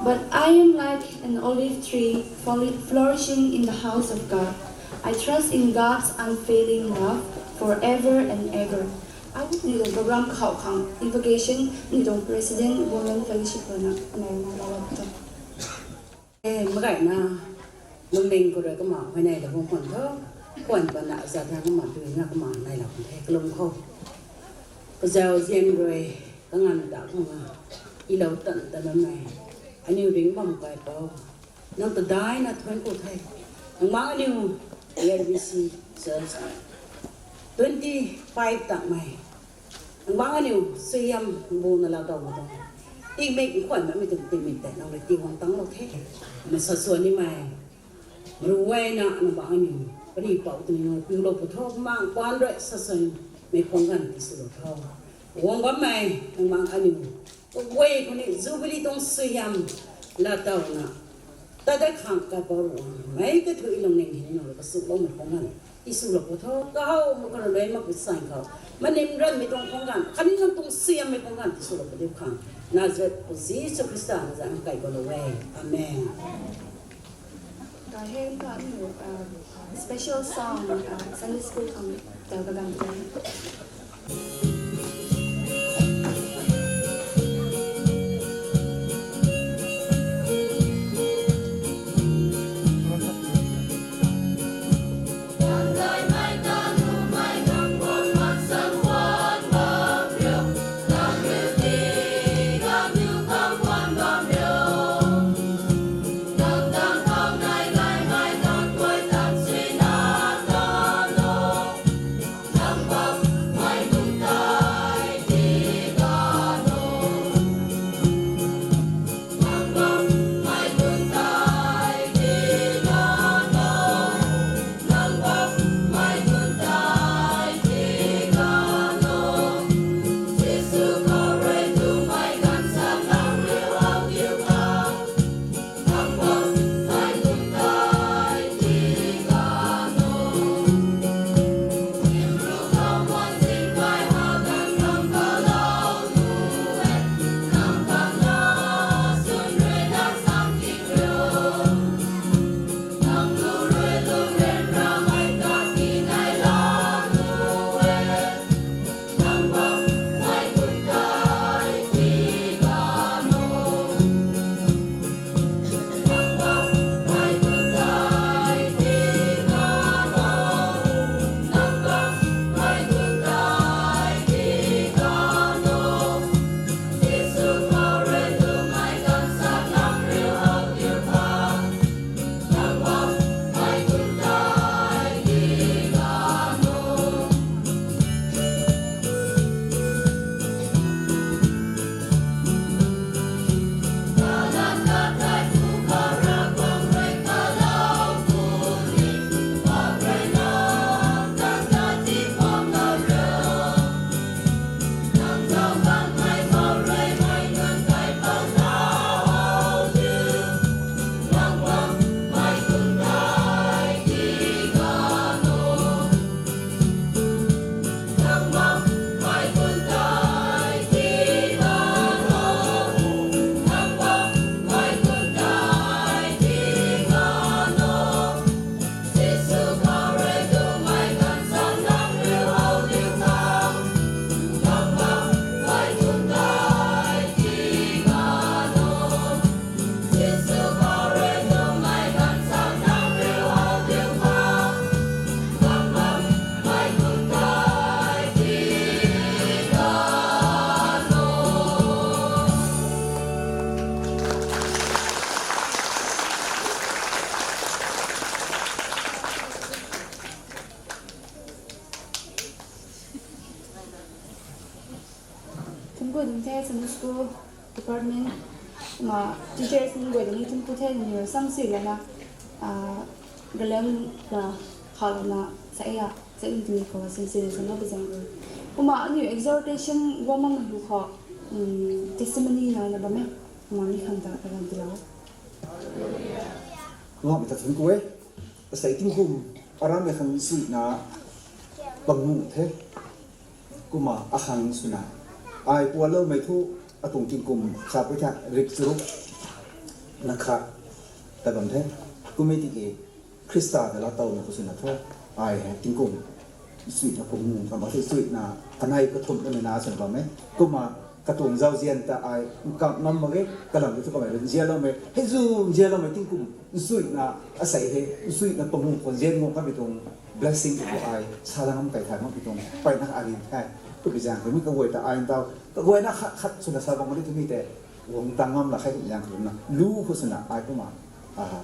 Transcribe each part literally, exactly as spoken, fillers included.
But I am like an olive tree flourishing in the house of God. I trust in God's unfailing love forever and ever. Ni tuang program khou khang invocation ni tuang President Women Fellowship rui na nai na la ta. E, magaina, lungning khou rui kumna huayney la bam khwan tho, khwan pana zat thang kumna tuna kumna nai la khwan the kalum khou. Kazau zian rui, kanganv ta khang na, ilou tan tan na nai. Aniu ring bam kai pou. Nang ta dai na thuan ku the. Nang mang aniu A R B C Church twenty five tak mei. Nang bang aniu suaihiam bu na la dau ma tuang. Tingmik khwan mamei tuang tingmik tei nang rui ti wang tang lou the. Masa suan ni mei. Ruai na nang bang aniu. Kani pou tuni nang piu lou pu tho mang kwan rui sa suan mei khwang ganv ti sw lou tho. Wang bam mei nang bang aniu. Wei khou ni Jubilee tuang suaihiam la dau na. Tat dat khang kai pou ruang mei ka thu ilung ning hin nang rui ka sw lou mei khwang ganv. Ti sw lou pu tho, kahow ma karalei mak pi sang khou. Manim ranmei tuang khwang ganv, khatni nang tuang suaihiam mei khwang ganv ti sw lou pu diu khang. Nazareth khou Jisu Khrista na zanc kai kou lou e. Amen. Kahen ta aniu, uh, special song, uh, Sunday school khang ta kaganv ta. Thum guay ding the Sunday school department, kumna teachers nunc guay ding thum ku the ni sam si lana, ah, galam na khalana sa ya sa ni tuni khou sin sin sa na bazang ru. Kumna aniu exhortation guang mang lu khou, um, testimony na na bam e. Kumna mi khang ta kalam ti lau. Ngam ta thun ku e. Asei tingkum aram mei khang sui na pangu the. Kumna akhang swna ai pualoumei thu atuang tingkum sa pui tha rik churuk. Na khat ta bam the. Kum e tiki Khrista ta laatowna khou swna thu, ai hei tingkum nsuina pangu khou bam the, nsuina kanei kathumh na na swna bam e. Kumna katuang zauzian ta ai nkam ngam mak ge, kalam thu kamei nzianloumei, hei zu nzianloumei tingkum nsuina, asei hei nsuina pangu khou nzian ngam kamei tuang blessing tu ai sa la ngam kai thay makmei tuang mpeyna arin the. Kummei zaeng khou mi kaguay ta ai ntaw, kaguayna khat khat swna sa bam mak ni twmei tei, guang tang ngam la khe kummei zaeng khou na lu khou swna ai kumna, ah,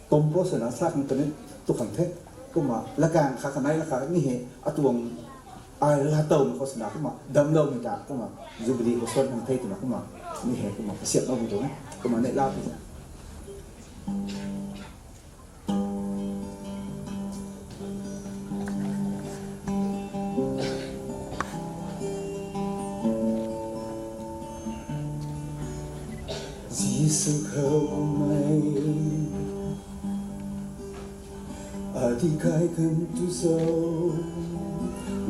tum pro swna sa khang twni tu khang the. Kumna lakang kha kanei la kha ni hei atuang ai laatowna khou swna kumna damcloumei ta kumna Jubilee khou suan khang the twna kumna ni hei kumna kasiamhloumei tuang e. Kumna neihla pi sa. Jisu khou mei, adi kai kan tu so,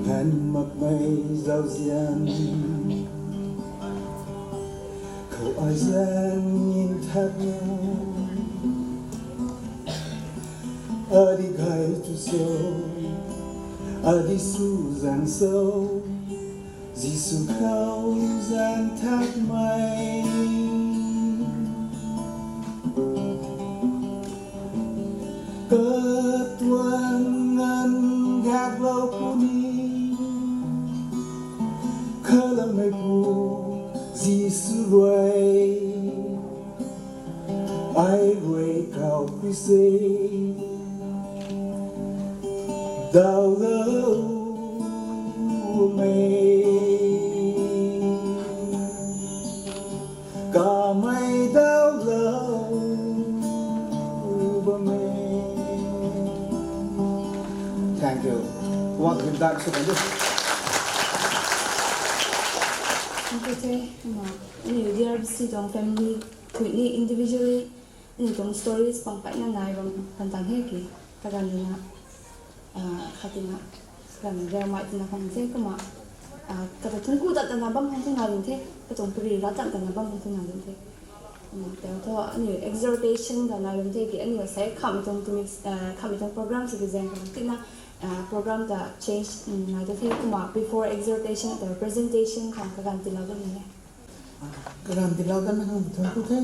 han makmei zauzian khou ai zaeng nthan, adi kai tu so, adi su zaeng so, Jisu khou zaeng thanmei. Katuang nganv gaeklou puni, khalameipu Jisu rui, ai rui kau kri se, dawlou mei. Kamei dawlou bam e. Thank you. Kuak rimdan sw kan di. Thank you the. Kumna aniu D R B C tuang family thui ni individually aniu tuang stories pang kaina nai bam kan tang he ki. Kaganv na, ah, khatina, kaganv na Jeremiah tina khang the kumna, ah, kata thungku tat tana bam khang the nai bam the, katuang pari la tat tana bam khang the nai bam the. Kumna tau thu aniu exhortation ta nai bam the ki aniu sei khamei tuang tumik, ah, khamei tuang program sw ki zaeng khou tina, ah, program ta change, mm, nai ta the kumna before exhortation ta presentation khang kaganv tiilou ta ni e. Kaganv tiilou ta na khang thungku the.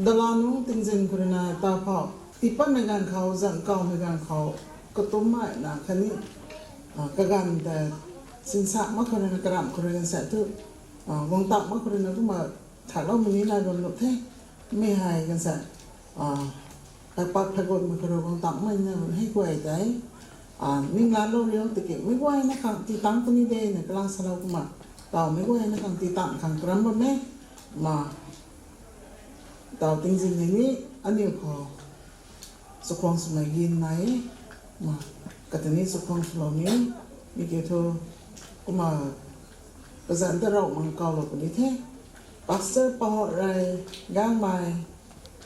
Dala nung tingzin khou rui na ta phou. Tiipatmei ganv khou, zang kawmei ganv khou, katumc mei na khatni, ah, kaganv ta sinsa mak khou rui na karamh khou rui na sa thu, ah, guang tang mak khou rui na kumna thaklou mei ni nai bam nuh the. Mi hei kan sa, ah, Kaipat phaigot mei khou rui guang tang mei na bam hei guay tei, ah, ninglanlou riu tiki mei guayna khang tii tang puni de na kalang salou kumna. Tau mei guayna khang tii tang khang karam bam e. Ma, tau tingzin ni ni aniu khou chakhwang swmei gin nai e. Ma, katani chakhwang swlou ni, mi kiu thu, kumna, kazanc ta rau mang kawlou puni the. Pastor Pahotrey Gangmei,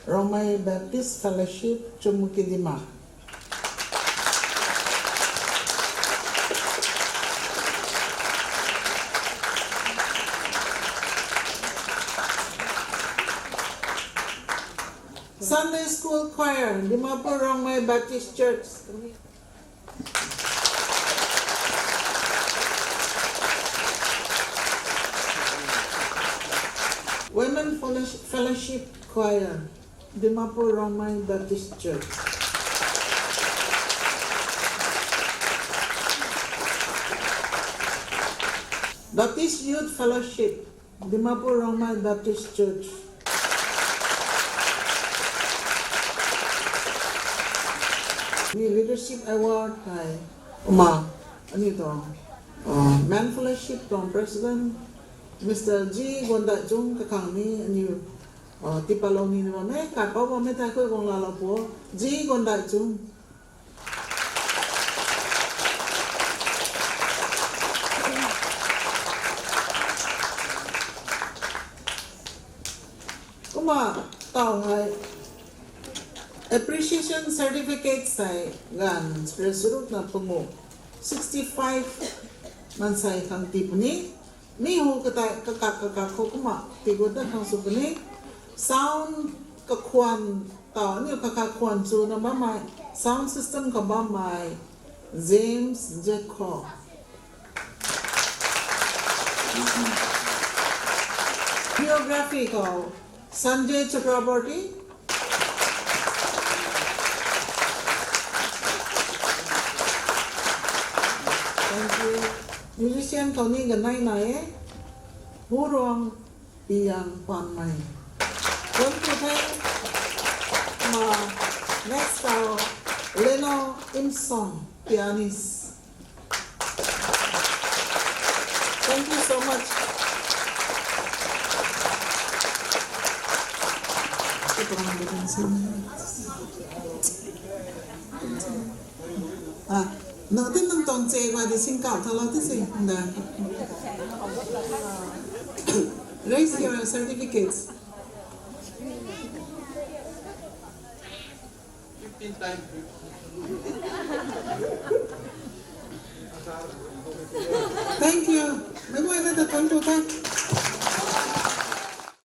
Rongmei Baptist Fellowship, Chumukedima. Sunday School Choir, Dimapur Rongmei Baptist Church. Women Fellowship, Fellowship Choir, Dimapur Rongmei Baptist Church. Baptist Youth Fellowship, Dimapur Rongmei Baptist Church. Ni Leadership Award hei, kumna, aniu tuang, uh, Men Fellowship tuang President, Mister G Gondaichung kakhang ni aniu, uh, tiipalou ni na bam e, kaipouc bam e thei khuay guang laalou pu, G Gondaichung. Kumna, tau hei, appreciation certificate sei ganv srei charuk na pangu, sixty five, maansei khang tii puni, mi hu katai kakak kakak khou kumna tii gut dat khang sw puni, Sound kakhwan, tau ni kakha khwan chu na bammei, sound system khou bammei, James Jekho. Choreography khou, Sanjay Chakraborty. Thank you. Musician khou ni ganei nai e. Huruang Piyang Panmei. Thank you, thank you. Ma, next khou, Leno Imsong, pianist. Thank you so much. Ah, nang tin nang tuang che guay di singkauh thalou ti si, nda. Raise your certificates. Fifteen times.